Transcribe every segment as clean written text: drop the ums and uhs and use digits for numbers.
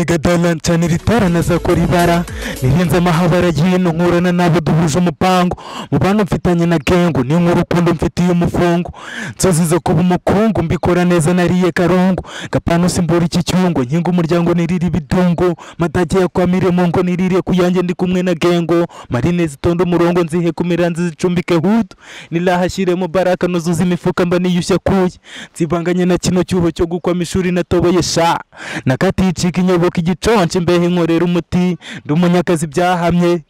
Gadala ncanira itara nazakora ibara nirenze amahabara y'ino nkurana nabo duhuje umupango mubano mfitanye na gengo ni nk'urukundo mfitiye umufungo nsozi zo kuba umukungu mbikora neza nariye karongo gapano simbura iki cyungo nkinga umuryango niriri bidungo madage yakwamire mu ngo nirire kuyanjye ndi kumwe na gengo marine zitonda umurongo nzihe kumira nzicumbike hudu nilahashyiremo baraka nuzuza imifuka mba niyushya kuye nzibanganye na kino cyuho cyo gukwama ishuri natoboye sha nakaticika inyoboka igiconce mbehe nkorera umuti ndi umunyakazi byahamye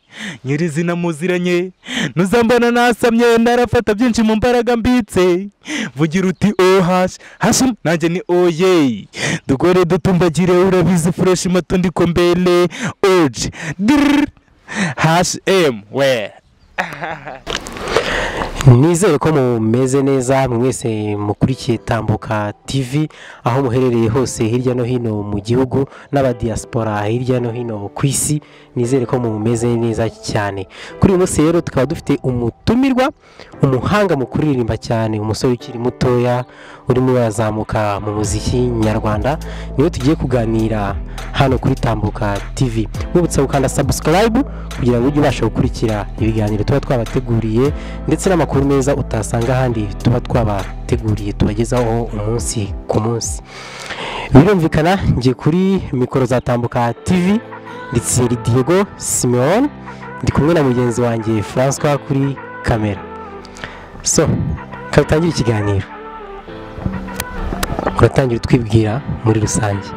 nyirizina muziranye nuzambona nasamye narafata byinshi mu mbaraga mbitse vugira uti oh hash hashim nanjye ni oye dukore dutumbagire urabizi fresh matundi ko mbele og hash m we. Nizere ko mumeze neza mwese mukurikiye Tambuka TV aho muherereye hose hirya no hino mu gihugu n'abadiaspora hirya no hino ku isi. Nizere ko mumeze neza cyane. Kuri uyu munsi rero tukaba dufite umutumirwa umuhanga mu kuririmba cyane, umusore ukiri mutoya urimo urazamuka mu muziki nyarwanda, niwe tugiye kuganira hano kuri Tambuka TV. Mwibutsa gukanda subscribe kugira ngo ujye ubasha gukurikira ibiganiro tuba twabateguriye ndetse n'amakuru meza utasanga ahandi tuba twabateguriye tubagezaho umunsi ku munsi. Birumvikana ngiye kuri mikoro za Tambuka TV ndetse Diego Simeon, ndi kumwe na mugenzi wanjye François kuri kamera. So katangira ikiganiro, uratangira utwibwira muri rusange.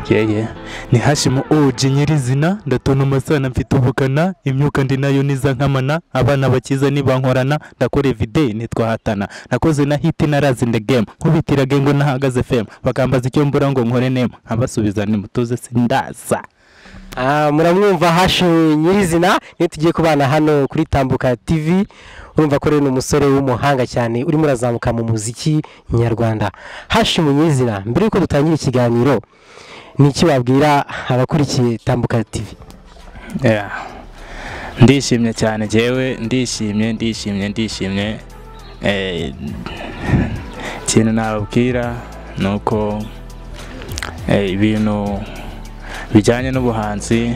Yeye ni Hashimu OG nyirizina ndatona umasana mfite ubukana imyuka ndi nayo niza nkamana abana bakiza nibankorana ndakora everyday nitwahatana nakoze na hit narazi in the game nkubitira gengo nahagaze FM bakambaza icyo mbura ngo nkore name nkabasubiza ni mutuze sindaza. Muramwumva Hashimu nyirizina niyo tugiye kubana hano kuri Tambuka TV. Urumva ko rero ni umusore w'umuhanga cyane urimo urazamuka mu muziki nyarwanda. Hashimu nyirizina, mbere yuko dutangira ikiganiro niki wabwira abakurikiye Tambuka TV? Ndishimye cyane jewe, ndishimye ndishimye ndishimye. Ikintu nababwira nuko ibintu bijyanye n'ubuhanzi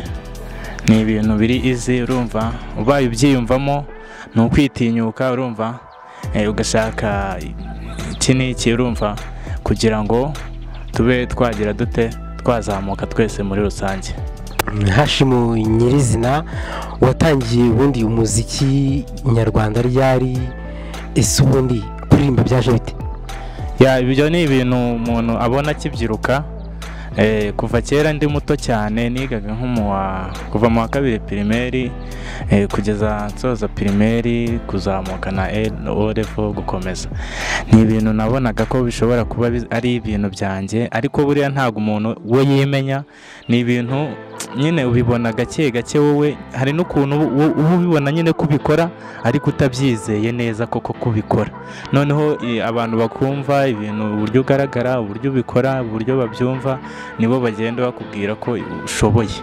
ni ibintu biri easy, urumva ubaye ubyiyumvamo ni ukwitinyuka, urumva ugashaka iki n'iki, urumva kugira ngo tube twagira dute twazamuka twese muri rusange. Hashimu nyirizina, watangiye ubundi umuziki nyarwanda ryari? Ese ubundi kuririmba byaje bite? Ya ibyo ni ibintu umuntu abona akibyiruka. Kuva kera ndi muto cyane nigaga nko kuva mu wa kabiri primaire kugeza nsoza primaire kuzamuka na O level gukomeza, ni ibintu nabonaga ko bishobora kuba ari ibintu byanjye, ariko buriya ntago umuntu we yimenya, ni ibintu nyine ubibona gake gake wowe, hari n'ukuntu uba ubibona nyine kubikora ariko utabyizeye neza koko kubikora. Noneho abantu bakumva ibintu uburyo ugaragara, uburyo ubikora, uburyo babyumva, nibo bagenda bakubwira ko ushoboye.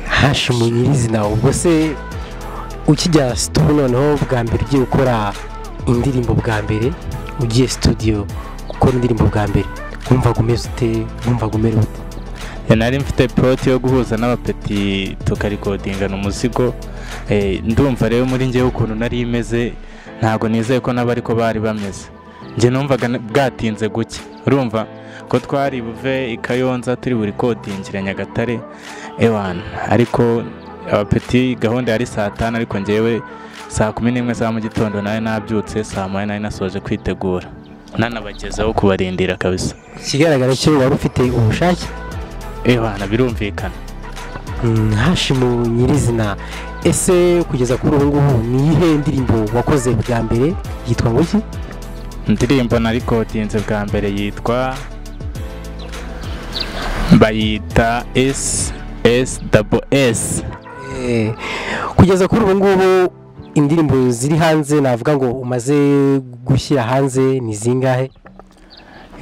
Hashimu nyirizina, ubwo se ukijya studio noneho bwa mbere ugiye gukora indirimbo bwa mbere, ugiye studio gukora indirimbo bwa mbere, wumvaga umeze ute? Wumvaga umerewe ute? Nari mfite plot yo guhuza n'abapeti tukarikodingana umuzigo. Ndumva rero muri njyewe ukuntu nari imeze ntago nizeye ko nabo ariko bari bameze. Njye numvaga bwatinze guke, urumva ko twari buve i Kayonza turi buri kodingira Nyagatare ewana, ariko abapeti gahunda yari saa 5 ariko njyewe saa 11 za mu gitondo nawe nabyutse saa 8 nari nasoje kwitegura nanabagezaho kubarindira kabisa. Ikigaragara cyo wari ufite ubushake. Ewana birumvikana. Hashimu nyirizina, ese kugeza kuri ubu ngubu ni iyihe ndirimbo wakoze bwa mbere yitwa ngo iki? Indirimbo narikodinze bwa mbere yitwa bayita S S S. Kugeza kuri ubu ngubu indirimbo ziri hanze navuga ngo umaze gushyira hanze ni zingahe?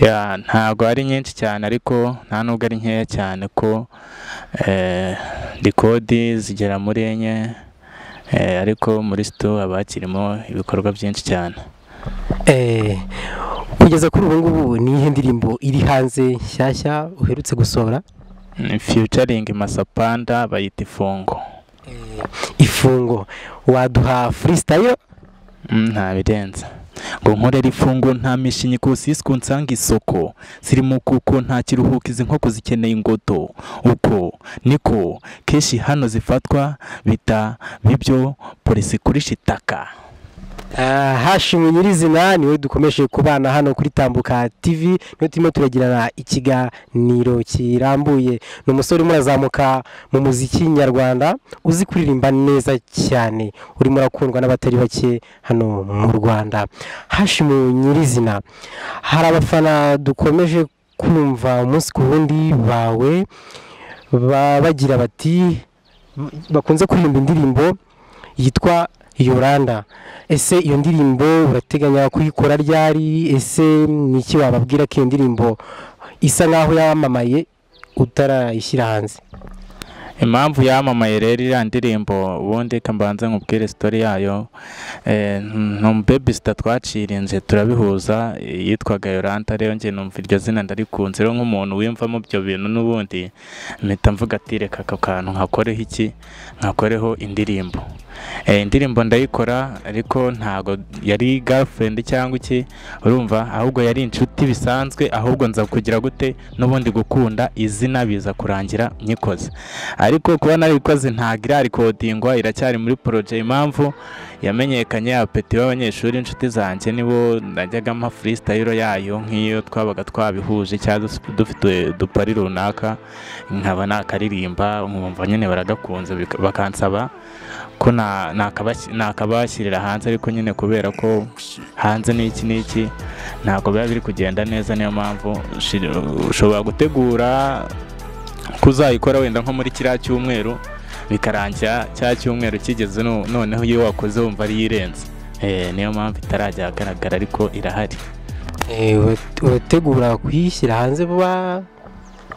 Ya ntago ari nyinshi cyane ariko nta nubwo ari nkeya cyane ko rekodi zigera muri enye, ariko muri studio abakirimo ibikorwa byinshi cyane. Kugeza kuri ubu ngubu ni iyihe ndirimbo iri hanze nshyashya uherutse gusohora? Featuring Masapanda, bayita Ifungo. Ifungo, waduha freestyle? Nta birenze. Ngo nkorera ifungo nta mishinyi kusisku nsanga isoko sirimo kuko nta kiruhuko, izi nkoko zikeneye ingoto uko niko keshi hano zifatwa bita bibyo polisi kuri shitaka. Hashimu nyirizina niwe dukomeje kubana hano kuri Tambuka TV, niwe turimo turagirana ikiganiro kirambuye. Ni umusore urimo urazamuka mu muziki nyarwanda, uzi kuririmba neza cyane, urimo urakundwa n'abatari bake hano mu Rwanda. Hashimu nyirizina, hari abafana dukomeje kumva umunsi ku wundi bawe bagira bati bakunze kuririmba indirimbo yitwa Yoranda. Ese iyo ndirimbo urateganya kuyikora ryari? Ese ni iki wababwira ko iyo ndirimbo isa nkaho yamamaye utarayishyira hanze? Impamvu yamamaye rero iriya ndirimbo, ubundi reka mbanze nkubwire story yayo. Ni umubebisita twacirinze turabihuza, yitwaga Yoranda. Rero njye numva iryo zina ndarikunze, rero nk'umuntu wiyumvamo ibyo bintu n'ubundi mpita mvuga ati reka aka kantu nkakoreho iki, nkakoreho indirimbo. Indirimbo ndayikora, ariko ntago yari girlfriend cyangwa iki, urumva, ahubwo yari inshuti bisanzwe, ahubwo nza kugira gute n'ubundi gukunda izina biza kurangira nyikoze. Ariko kuba narikoze ntago irarikodingwa, iracyari muri projet. Impamvu yamenyekanye, apeti b'abanyeshuri inshuti zanjye nibo najyaga mpa freestyle yayo, nk'iyo twabaga twabihuje cyangwa dufite dupari runaka, nkaba nakaririmba nkumva nyine baragakunze, bakansaba ko nakabashyirira hanze. Ariko nyine kubera ko hanze n'iki n'iki ntabwo biba biri kugenda neza, niyo mpamvu ushobora gutegura kuzayikora wenda nko muri kiriya cyumweru, bikarangira cya cyumweru kigeze, noneho iyo wakoze wumva ari irenze. Niyo mpamvu itarajya ahagaragara, ariko irahari. Urategura kuyishyira hanze vuba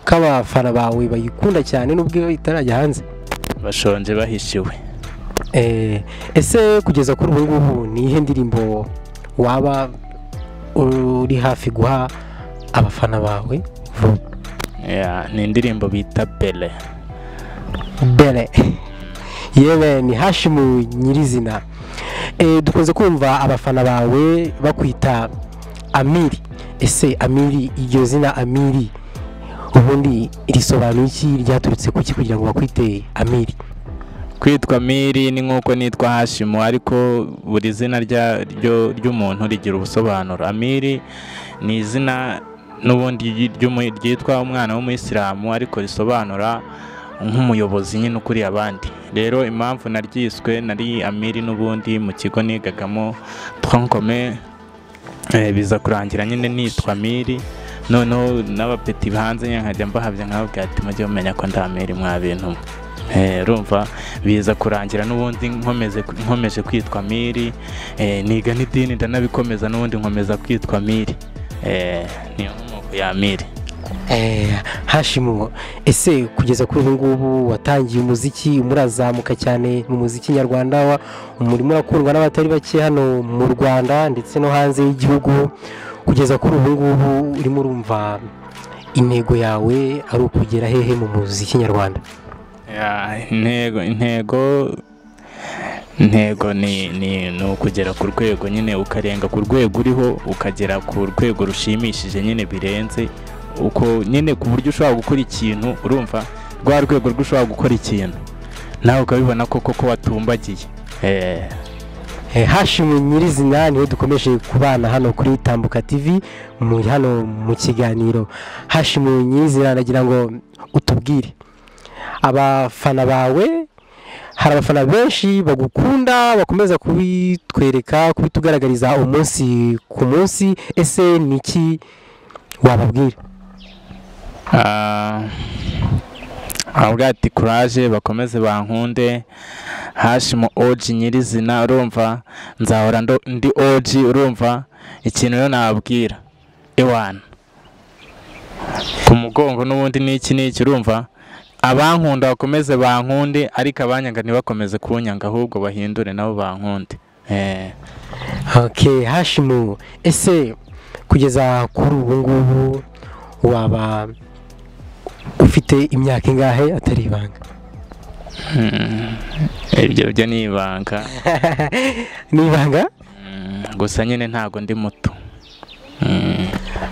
ko abafana bawe bayikunda cyane nubwo itarajya hanze? Bashonje bahishiwe. Ese kugeza kuri ubu ngubu ni iyihe ndirimbo waba uri hafi guha abafana bawe vuba? Ni indirimbo bita Bele. Bele. Yewe ni Hashimu nyirizina. Dukunze kumva abafana bawe bakwita Amiri. Ese Amiri, iryo zina Amiri ubundi risobanuye iki? Ryaturutse kuki kugira ngo bakwite Amiri? Kwitwa Amiri ni nk'uko nitwa Hashimu, ariko buri zina ry'umuntu rigira ubusobanuro. Amiri ni izina n'ubundi ryitwa umwana w'umuyisilamu, ariko risobanura nk'umuyobozi nyine ukuriye abandi. Rero impamvu naryiswe nari Amiri n'ubundi mu kigo nigagamo tronc commun, biza kurangira nyine nitwa Amiri. Noneho n'abapeti hanze nyine nkajya mbahabya nkababwira ati mujye mumenya ko ndi Amiri mwa bintu. Urumva biza kurangira n'ubundi nkomeje kwitwa Amiri, niga n'idini ndanabikomeza n'ubundi nkomeza kwitwa Amiri. Niyo nkomoko ya Amiri. Hashimu, ese kugeza kuri ubu ngubu watangiye umuziki, umurazamuka cyane mu muziki nyarwanda, umurimo urakundwa n'abatari bake hano mu Rwanda ndetse no hanze y'igihugu. Kugeza kuri ubu ngubu urimo urumva intego yawe ari ukugera hehe mu muziki nyarwanda? Intego ni ukugera ku rwego nyine, ukarenga ku rwego uriho ukagera ku rwego rushimishije nyine birenze uko nyine, ku buryo ushobora gukora ikintu, urumva rwa rwego rw'ushobora gukora ikintu nawe ukabibona koko ko watumbagiye. Hashimu nyirizina niwe dukomeje kubana hano kuri Tambuka TV hano mu kiganiro. Hashimu nyirizina, nagira ngo utubwire abafana bawe, hari abafana benshi bagukunda bakomeza kubitwereka, kubitugaragariza umunsi ku munsi, ese niki wababwira? Avuga ati courage, bakomeze bankunde. Hashimu OG nyirizina, urumva nzahora ndi OG, urumva ikintu rero nababwira ewana ku mugongo n'ubundi n'iki n'iki, urumva abankunda bakomeze bankunde, ariko abanyanga ntibakomeze kunyanga, ahubwo bahindure nabo bankunde. Okay, Hashimu, ese Kugeza kuri ubu ngubu waba ufite imyaka ingahe atari ibanga? Ibyo byo ni ibanga. Ni ibanga? Gusa nyine ntago ndi muto.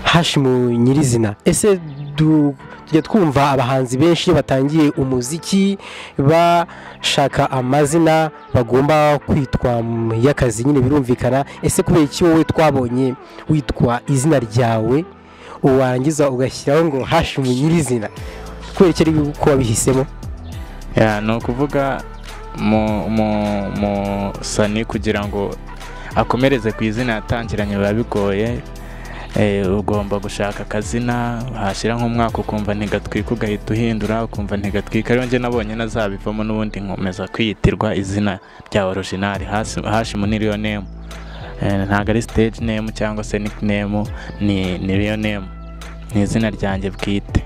Hashimu nyirizina, ese tujya twumva abahanzi benshi batangiye umuziki bashaka amazina bagomba kwitwa y'akazi nyine birumvikana, ese kubera iki wowe twabonye witwa izina ryawe uwarangiza ugashyiraho ngo Hashimu nyirizina, kubera iki ari uko wabihisemo? Ni ukuvuga mu sani kugira ngo akomereze ku izina yatangiranye biba bigoye. Ugomba gushaka akazina hashira nk'umwaka ukumva ntigatwika ugahita uhindura, ukumva ntigatwika. Rero njye nabonye nazabivamo n'ubundi nkomeza kwiyitirwa izina rya original. Hashimu ni real name, ntabwo ari stage name cyangwa se nickname, ni real name, ni izina ryanjye bwite.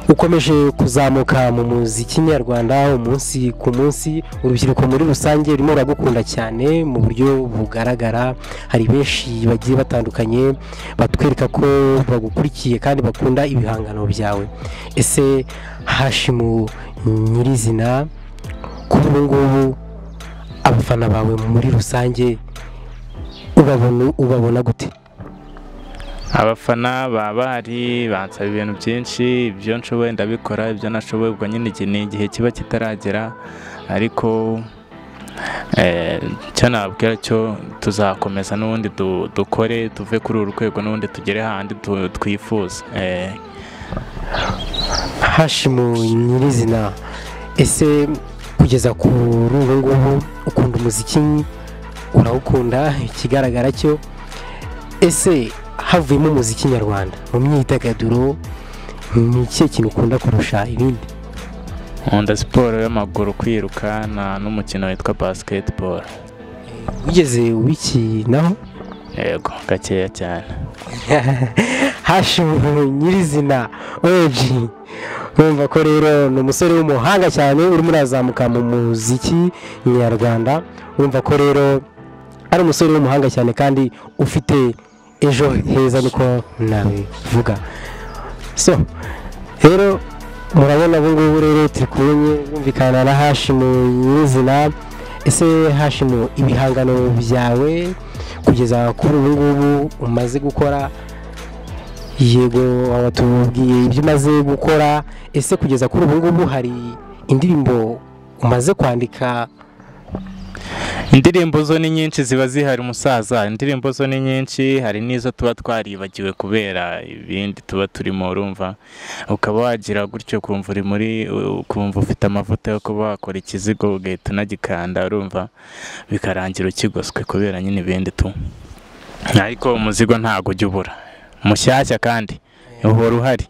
Ukomeje kuzamuka mu muziki nyarwanda umunsi ku munsi, urubyiruko muri rusange rurimo ruragukunda cyane mu buryo bugaragara, hari benshi bagiye batandukanye batwereka ko bagukurikiye kandi bakunda ibihangano byawe. Ese Hashimu nyirizina, kuri ubu ngubu abafana bawe muri rusange ubabona gute? Abafana baba bahari bansaba ibintu byinshi, ibyo nshoboye ndabikora, ibyo nashoboye ubwo nyine ni igihe kiba kitaragera, ariko icyo nababwira cyo tuzakomeza n'ubundi dukore tuve kuri uru rwego n'ubundi tugere hahandi twifuza. Hashimu nyirizina, ese kugeza kuri ubu ngubu ukunda umuziki, urawukunda ikigaragara cyo, ese havuyemo umuziki nyarwanda mu myidagaduro ni ikihe kintu ukunda kurusha ibindi? Nkunda siporo y'amaguru, kwiruka n'umukino witwa basketball. Wigeze ubikinaho? Yego, gakeya cyane. Hashimu nyirizina OG, urumva ko rero ni umusore w'umuhanga cyane urimo urazamuka mu muziki nyarwanda, urumva ko rero ari umusore w'umuhanga cyane kandi ufite ejo heza, niko nabivuga. So rero murabona ubu ngubu rero turi kumwe bumvikana na Hashimu nyirizina. Ese Hashimu, ibihangano byawe kugeza kuri ubu ngubu umaze gukora, yego watubwiye ibyo umaze gukora, ese kugeza kuri ubu ngubu hari indirimbo umaze kwandika? Indirimbo zo ni nyinshi ziba zihari umusaza, indirimbo zo ni nyinshi, hari n'izo tuba twaribagiwe kubera ibindi tuba turimo, urumva ukaba wagira gutyo kumva uri muri, ukumva ufite amavuta yo kuba wakora ikizigo ugahita unagikanda, urumva bikarangira ukigoswe kubera nyine ibindi tu. Ariko umuzigo ntago ujya ubura, mushyashya kandi uhora uhari.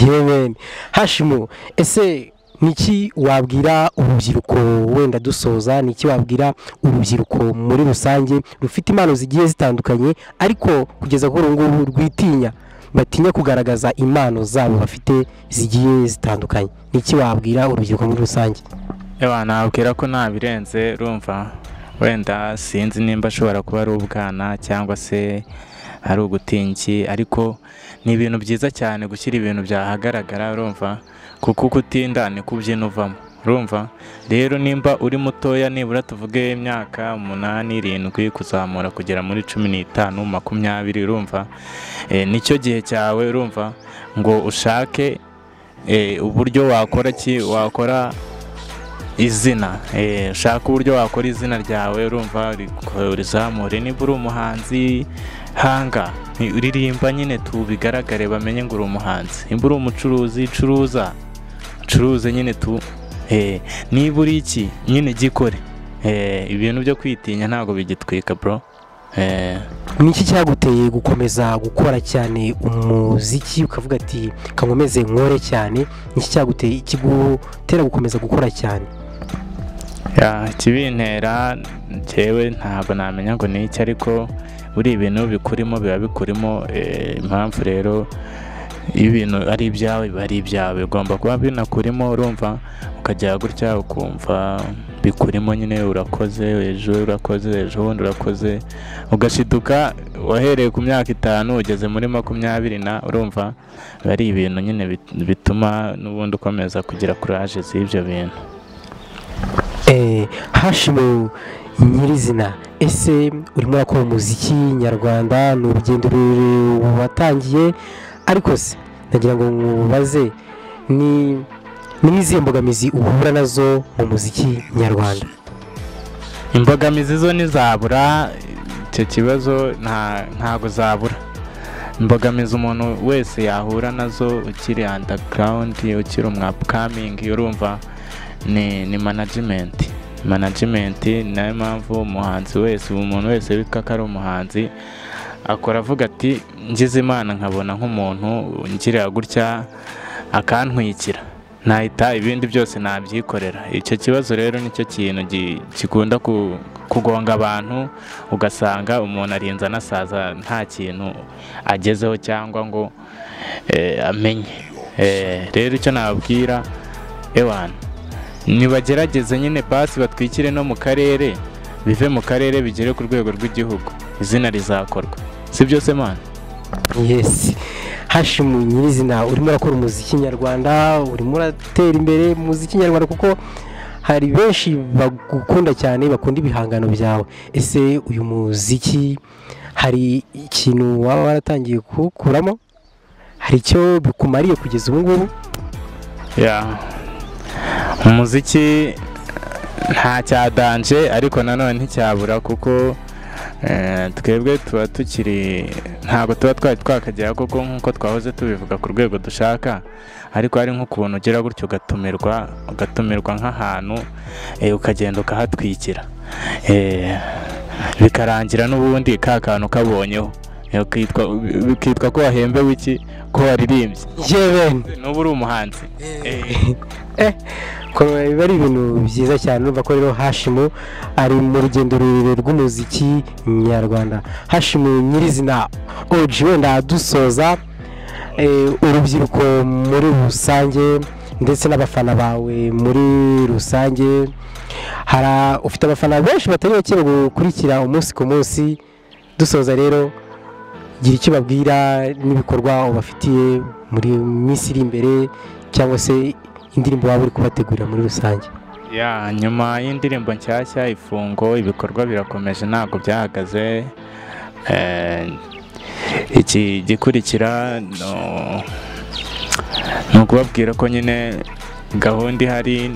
Yewe Hashimu, ese niki wabwira urubyiruko, wenda dusoza, niki wabwira urubyiruko muri rusange rufite impano zigiye zitandukanye ariko kugeza kuri ubu ngubu rwitinya, batinya kugaragaza impano zabo bafite zigiye zitandukanye, niki wabwira urubyiruko muri rusange? Ewa, nabwira ko ntabirenze, urumva wenda sinzi nimba ashobora kuba ari ubwana cyangwa se ari ugutinki, ariko ni ibintu byiza cyane gushyira ibintu byahagaragara, urumva kuko kutinda ni kubyina uvamo, urumva rero nimba uri mutoya nibura tuvuge imyaka 8, 7 kuzamura kugera muri 15, 20, urumva nicyo gihe cyawe, urumva ngo ushake uburyo wakora wakora izina, ushaka uburyo wakora izina ryawe, urumva urizamure. Niba uri umuhanzi hanga, uririmba nyine tubigaragare bamenye ngo uri umuhanzi. Nimba uri umucuruzi curuza, curuze nyine tu, niba uri iki nyine gikore. Ibintu byo kwitinya ntago bigitwika bro. Niki cyaguteye gukomeza gukora cyane umuziki ukavuga ati kankomeze nkore cyane, niki cyaguteye ikigutera gukomeza gukora cyane? Ya, kibintera njyewe ntabwo namenya ngo ni iki, ariko buri ibintu bikurimo biba bikurimo. Impamvu rero ibintu ari ibyawe biba ari ibyawe, ugomba kuba binakurimo, urumva ukajya gutya ukumva bikurimo nyine, urakoze ejo, urakoze ejo bundi, urakoze, ugashiduka wahereye ku myaka 5 ugeze muri 20 na, urumva bari ibintu nyine bituma n'ubundi ukomeza kugira courage z'ibyo bintu. Hashimu nyirizina, ese urimo urakora umuziki nyarwanda, ni urugendo rurerure watangiye, ariko se ndagira ngo nkubaze ni n'izihe mbogamizi uhura nazo mu muziki nyarwanda? Imbogamizi zo ntizabura, icyo kibazo ntago zabura. Imbogamizi umuntu wese yahura nazo ukiri underground, ukiri umu upcoming, urumva ni management. Management nayo mpamvu umuhanzi wese, umuntu wese witwa ko ari umuhanzi akora avuga ati ngize Imana nkabona nk'umuntu ngira gutya akantwikira, nahita ibindi byose nabyikorera. Icyo kibazo rero nicyo kintu gikunda kugonga abantu, ugasanga umuntu arinze anasaza nta kintu agezeho cyangwa ngo amenye. Rero icyo nababwira ewana, nibagerageze nyine basi batwikire no mu karere, bive mu karere bigere ku rwego rw'igihugu, izina rizakorwa. Si byo se man? Yes. Hashimu nyirizina, urimo urakora umuziki nyarwanda, urimo uratera imbere mu muziki nyarwanda kuko hari benshi bagukunda cyane, bakunda ibihangano byawe. Ese uyu muziki hari ikintu waba waratangiye kuwukuramo? Hari icyo bikumariye kugeza ubu ngubu? Umuziki nta cyadanje, ariko nanone nticyabura kuko twebwe tuba tukiri, ntabwo tuba twari twakagera kuko nk'uko twahoze tubivuga ku rwego dushaka, ariko hari nk'ukuntu ugera gutyo ugatumirwa nk'ahantu, ukagenda ukahatwikira, bikarangira n'ubundi ka kantu kabonyeho, bikitwa ko wahembewe iki, ko waririmbye, n'ubu uri umuhanzi. Biba ari ibintu byiza cyane. Urumva ko rero Hashimu ari mu rugendo rurerure rw'umuziki nyarwanda. Hashimu nyirizina OG, wenda dusoza, urubyiruko muri rusange ndetse n'abafana bawe muri rusange, hari ufite abafana benshi batari bake bagukurikira umunsi ku munsi. Dusoza rero, gira icyo babwira n'ibikorwa ubafitiye muri minsi iri imbere, cyangwa se indirimbo waba uri kubategurira muri rusange. Nyuma y'indirimbo nshyashya Ifungo, ibikorwa birakomeje ntabwo byahagaze. Iki gikurikira ni ukubabwira ko nyine gahunda ihari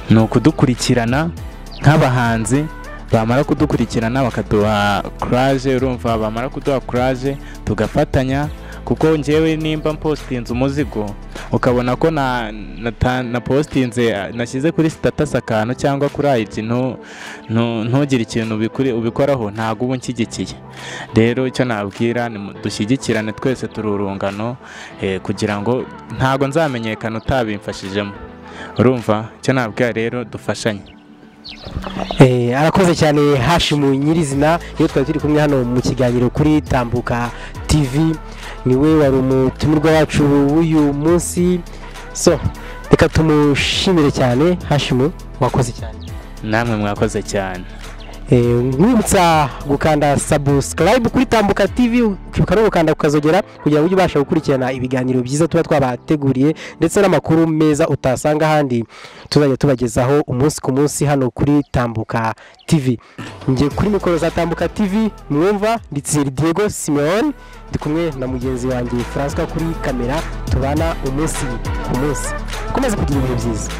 ni ukudukurikirana nk'abahanzi, bamara kudukurikirana bakaduha courage, urumva bamara kuduha courage tugafatanya, kuko njyewe nimba mpostinze umuzigo ukabona ko na postinze nashyize kuri status akantu cyangwa kuri IG, ntugire ikintu ubikoraho, ntago ubu nshyigikiye. Rero icyo nabwira ni dushyigikirane twese, turi urungano, kugira ngo ntago nzamenyekana utabimfashijemo. Urumva icyo nabwira rero, dufashanye. Arakoze cyane Hashimu nyirizina, iyo twari turi kumwe hano mu kiganiro kuri Tambuka TV, niwe wari umutumirwa wacu w'uyu munsi. So reka tumushimire cyane Hashimu, wakoze cyane. Namwe mwakoze cyane. Nkwibutsa gukanda subscribe kuri Tambuka TV, ukibuka no gukanda ukazogera kugira ngo ujye ubasha gukurikirana ibiganiro byiza tuba twabateguriye ndetse n'amakuru meza utasanga ahandi, tuzajya tubagezaho umunsi ku munsi hano kuri Tambuka TV. Ngiye kuri mikoro za Tambuka TV mwumva ndi Diego Simeon, ndi kumwe na mugenzi wanjye François kuri kamera, tubana umunsi ku munsi. Komeza kugira ibihe byiza.